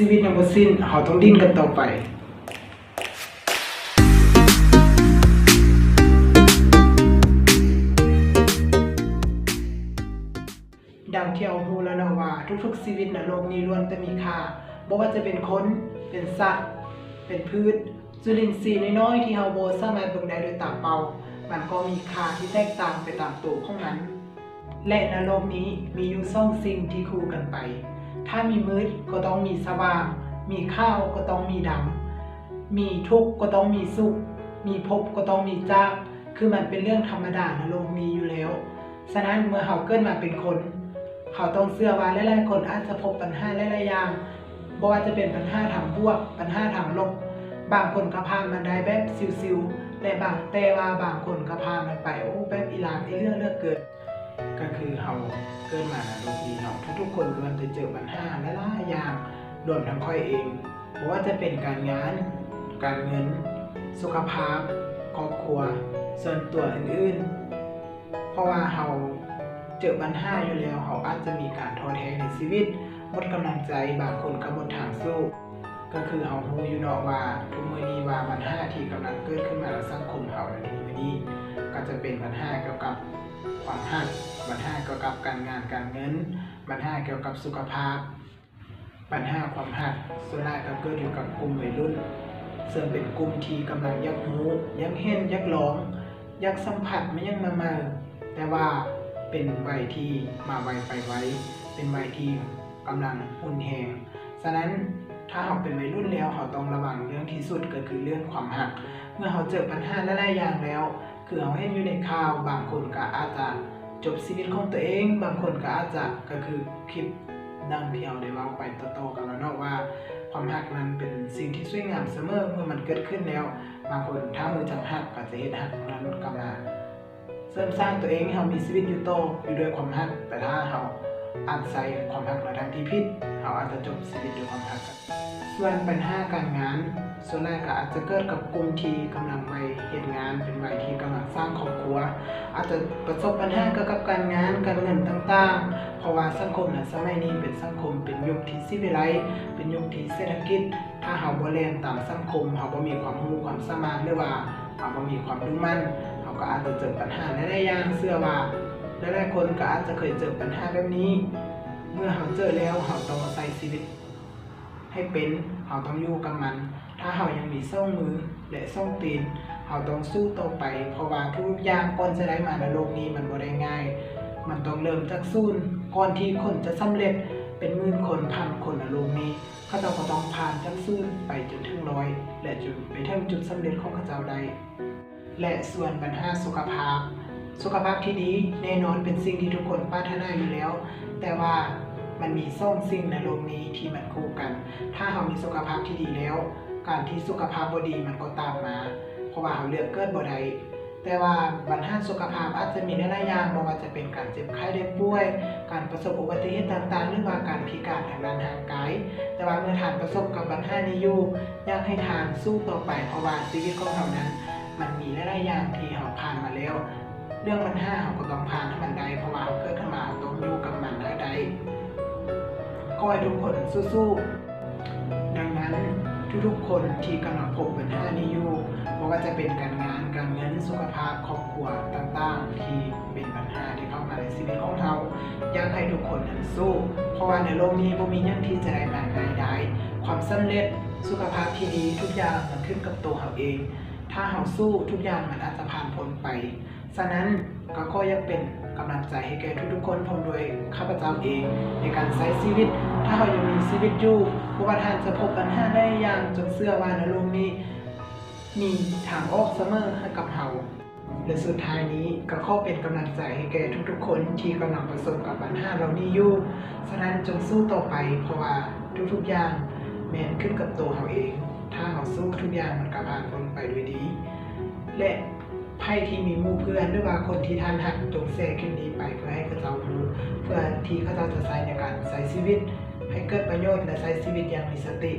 ຊີວິດຍັງບໍ່ສິ້ນ, ເຮົາຕ້ອງດີ້ນກັນຕໍ່ໄປ. ດັ່ງທີ່ເຮົາຮູ້ແລ້ວເນາະວ່າ ທຸກໆຊີວິດໃນໂລກນີ້ລ້ວນແຕ່ມີຄ່າ, ບໍ່ວ່າຈະເປັນຄົນ, ເປັນສັດ, ເປັນພືດ, ຈຸລິນຊີນ້ອຍໆທີ່ເຮົາບໍ່ສາມາດເບິ່ງໄດ້ດ້ວຍຕາເປົ່າ, ມັນກໍມີຄ່າທີ່ແຕກຕ່າງໄປຕາມໂຕຂອງມັນ. ແລະ ໃນໂລກນີ້ມີຢູ່ສອງສິ່ງທີ່ຄູ່ກັນໄປ. ຖ້າມີມືດກໍຕ້ອງມີສະຫວ່າງ, ມີຂາວກໍຕ້ອງມີດຳ, ມີທຸກກໍຕ້ອງມີສຸກ, ມີພົບກໍຕ້ອງມີຈາກ, ຄືມັນເປັນເລື່ອງທຳມະດາໃນໂລກນີ້ຢູ່ແລ້ວ. ສະນັ້ນເມື່ອເຮົາເກີດມາເປັນຄົນ, ເຮົາຕ້ອງເຊື່ອວ່າຫຼາຍໆຄົນອາດຈະພົບບັນຫາຫຼາຍໆຢ່າງ, ບໍ່ວ່າຈະເປັນບັນຫາທາງບວກ, ບັນຫາທາງລົບ, ບາງຄົນກໍຜ່ານມັນໄດ້ແບບຊິວໆ ແລະ ບາງ, ແຕ່ວ່າບາງຄົນກໍຜ່ານມັນໄປ, ໂອ້, ແບບອີ່ຫຼານອີ່ເຫຼືອເຫຼືອເກີນ. ກໍຄືເຮົາເກີດມາໃນໂລກນີ້ເນາະ, ທຸກໆຄົນລ້ວນແຕ່ເຈີບັນຫາຫຼາຍໆຢ່າງ, ລວມທັງຂ້ອຍເອງ, ບໍ່ວ່າຈະເປັນການງານ, ການເງິນ, ສຸຂະພາບ, ຄອບຄົວ, ສ່ວນຕົວ, ອື່ນໆ. ເພາະວ່າເຮົາເຈີບັນຫາຢູ່ແລ້ວ, ເຮົາອາດຈະມີການທໍ້ແທ້ໃນຊີວິດ, ໝົດກຳລັງໃຈ, ບາງຄົນກໍໝົດທາງສູ້. ກໍຄືເຮົາຮູ້ຢູ່ເນາະວ່າ ທຸກມື້ນີ້ວ່າບັນຫາທີ່ກຳລັງເກີດຂຶ້ນມາໃນສັງຄົມເຮົາໃນທຸກມື້ນີ້ ກໍຈະເປັນບັນຫາກ່ຽວກັບຄວາມຮັກ, ບັນຫາກ່ຽວກັບການງານການເງິນ, ບັນຫາກ່ຽວກັບສຸຂະພາບ. ບັນຫາຄວາມຮັກສ່ວນຫຼາຍກໍເກີດຢູ່ກັບກຸ່ມໄວລຸ້ນ, ເຊິ່ງເປັນກຸ່ມທີ່ກຳລັງຢາກຮູ້, ຢາກເຫັນ, ຢາກລອງ, ຢາກສຳຜັດແມ່ນຫຍັງໃໝ່ໆ, ແຕ່ວ່າເປັນໄວທີ່ມາໄວໄປໄວ, ເປັນໄວທີ່ກຳລັງຮຸນແຮງ. ສະນັ້ນ ຖ້າເຮົາເປັນໄວລຸ້ນແລ້ວ, ເຮົາຕ້ອງລະວັງເລື່ອງທີ່ສຸດ ກໍຄືເລື່ອງຄວາມຮັກ. ເມື່ອເຮົາເຈີບັນຫາຫຼາຍໆຢ່າງແລ້ວ, ຄືເຮົາເຫັນຢູ່ໃນຂ່າວ, ບາງຄົນກໍອາດຈະຈົບຊີວິດຂອງຕົວເອງ, ບາງຄົນກໍອາດຈະ, ກໍຄືຄລິບດັ່ງທີ່ເຮົາໄດ້ເວົ້າໄປຕໍ່ໆກັນແລ້ວເນາະວ່າ ຄວາມຮັກນັ້ນເປັນສິ່ງທີ່ສວຍງາມສະເໝີ. ເມື່ອມັນເກີດຂຶ້ນແລ້ວ, ບາງຄົນຖ້າຮູ້ຈັກຮັກກໍຈະເຮັດຮັກນັ້ນກັບມາເສີມສ້າງຕົວເອງໃຫ້ເຮົາມີຊີວິດຢູ່ຕໍ່ຢູ່ດ້ວຍຄວາມຮັກ, ແຕ່ຖ້າເຮົາອາໄສຄວາມຮັກໃນທາງທີ່ຜິດ, ເຮົາອາດຈະຈົບຊີວິດດ້ວຍຄວາມຮັກ. ສ່ວນບັນຫາການງານ ສ່ວນຫຼາຍກໍອາດຈະເກີດກັບກຸ່ມທີ່ກຳລັງໄວເຮັດງານ, ເປັນໄວທີ່ກຳລັງສ້າງຄອບຄົວ, ອາດຈະປະສົບບັນຫາກ່ຽວກັບການງານ, ການເງິນຕ່າງໆ, ເພາະວ່າສັງຄົມໃນສະໄໝນີ້ເປັນສັງຄົມ, ເປັນຍຸກທີ່ສີວິໄລ, ເປັນຍຸກທີ່ເສດຖະກິດ. ຖ້າເຮົາບໍ່ແລ່ນຕາມສັງຄົມ, ເຮົາບໍ່ມີຄວາມຮູ້ຄວາມສາມາດ ຫຼືວ່າເຮົາບໍ່ມີຄວາມດຸໝັ່ນ, ເຮົາກໍອາດຈະເຈີບັນຫາຫຼາຍໆຢ່າງ. ເຊື່ອວ່າຫຼາຍໆຄົນກໍອາດຈະເຄີຍເຈີບັນຫາແບບນີ້. ເມື່ອເຮົາເຈີແລ້ວ, ເຮົາຕ້ອງໃຊ້ຊີວິດ ໃຫ້ເປັນ, ເຮົາຕ້ອງຢູ່ກັບມັນ. ຖ້າເຮົາຍັງມີສອງມື ແລະ ສອງຕີນ, ເຮົາຕ້ອງສູ້ຕໍ່ໄປ, ເພາະວ່າທຸກໆຢ່າງກ່ອນຈະໄດ້ມາໃນໂລກນີ້ ມັນບໍ່ໄດ້ງ່າຍ. ມັນຕ້ອງເລີ່ມຈາກສູນ. ກ່ອນທີ່ຄົນຈະສຳເລັດເປັນໝື່ນຄົນ, ພັນຄົນໃນໂລກນີ້, ເຂົາເຈົ້າກໍຕ້ອງຜ່ານຈາກສູນໄປຈົນເຖິງຮ້ອຍ ແລະ ຈົນໄປເຖິງຈຸດສຳເລັດຂອງເຂົາເຈົ້າໄດ້. ແລະ ສ່ວນບັນຫາສຸຂະພາບ, ສຸຂະພາບທີ່ດີແນ່ນອນເປັນສິ່ງທີ່ທຸກຄົນປາດຖະໜາຢູ່ແລ້ວ, ແຕ່ວ່າມັນມີສອງສິ່ງໃນໂລກນີ້ທີ່ມັນຄູ່ກັນ. ຖ້າເຮົາມີສຸຂະພາບທີ່ດີແລ້ວ, ການທີ່ສຸຂະພາບບໍ່ດີມັນກໍຕາມມາ, ເພາະວ່າເຮົາເລືອກເກີດບໍ່ໄດ້. ແຕ່ວ່າບັນຫາສຸຂະພາບອາດຈະມີຫຼາຍໆຢ່າງ, ບໍ່ວ່າຈະເປັນການເຈັບໄຂ້ໄດ້ປ່ວຍ, ການປະສົບອຸບັດຕິເຫດຕ່າງໆ ຫຼືວ່າການພິການທາງດ້ານຮ່າງກາຍ. ແຕ່ວ່າເມື່ອທ່ານປະສົບກັບບັນຫານີ້ຢູ່, ຢາກໃຫ້ທ່ານສູ້ຕໍ່ໄປ, ເພາະວ່າຊີວິດຂອງເຮົານັ້ນ ມັນມີຫຼາຍໆຢ່າງທີ່ເຮົາຜ່ານມາແລ້ວ. ເລື່ອງບັນຫາເຮົາກໍຕ້ອງຜ່ານໃຫ້ມັນໄດ້, ເພາະວ່າເຮົາເກີດຂຶ້ນມາເຮົາຕ້ອງຢູ່ກັບມັນໃຫ້ໄດ້. ຂໍໃຫ້ທຸກຄົນສູ້ໆ. ດັ່ງນັ້ນ, ທຸກໆຄົນທີ່ກຳລັງພົບບັນຫານີ້ຢູ່, ບໍ່ວ່າຈະເປັນການງານ, ການເງິນ, ສຸຂະພາບ, ຄອບຄົວຕ່າງໆ ທີ່ເປັນບັນຫາທີ່ເຂົ້າມາໃນຊີວິດຂອງເຮົາ, ຢາກໃຫ້ທຸກຄົນນັ້ນສູ້, ເພາະວ່າໃນໂລກນີ້ບໍ່ມີຫຍັງທີ່ຈະໄດ້ມາງ່າຍດາຍ. ຄວາມສຳເລັດ, ສຸຂະພາບທີ່ດີ, ທຸກຢ່າງມັນຂຶ້ນກັບໂຕເຮົາເອງ. ຖ້າເຮົາສູ້, ທຸກຢ່າງມັນອາດຈະຜ່ານພົ້ນໄປ. ສະນັ້ນ, ກໍຂໍຢາກເປັນກຳລັງໃຈໃຫ້ແກ່ທຸກໆຄົນ ພ້ອມດ້ວຍຂ້າພະເຈົ້າເອງ ໃນການໃຊ້ຊີວິດ. ຖ້າເຮົາຍັງມີຊີວິດຢູ່, ບໍ່ວ່າທ່ານຈະພົບບັນຫາຫຼາຍຢ່າງ, ຈົ່ງເຊື່ອວ່າໃນໂລກນີ້ມີທາງອອກສະເໝີໃຫ້ກັບເຮົາ. ແລະ ສຸດທ້າຍນີ້, ກໍຂໍເປັນກຳລັງໃຈໃຫ້ແກ່ທຸກໆຄົນທີ່ກຳລັງປະສົບກັບບັນຫາເຫຼົ່ານີ້ຢູ່. ສະນັ້ນ, ຈົ່ງສູ້ຕໍ່ໄປ, ເພາະວ່າທຸກໆຢ່າງແມ່ນຂຶ້ນກັບໂຕເຮົາເອງ. ຖ້າເຮົາສູ້, ທຸກຢ່າງມັນກໍຜ່ານພົ້ນໄປດ້ວຍດີ. ແລະ ໃຜທີ່ມີໝູ່ເພື່ອນ ຫຼືວ່າຄົນທີ່ທ່ານຮັກ, ຈົ່ງແຊຄລິບນີ້ໄປເພື່ອໃຫ້ເຂົາເຈົ້າຮູ້, ເພື່ອທີ່ເຂົາເຈົ້າຈະໃຊ້ໃນການໃຊ້ຊີວິດໃຫ້ເກີດປະໂຫຍດ ແລະ ໃຊ້ຊີວິດຢ່າງມີສະຕິ.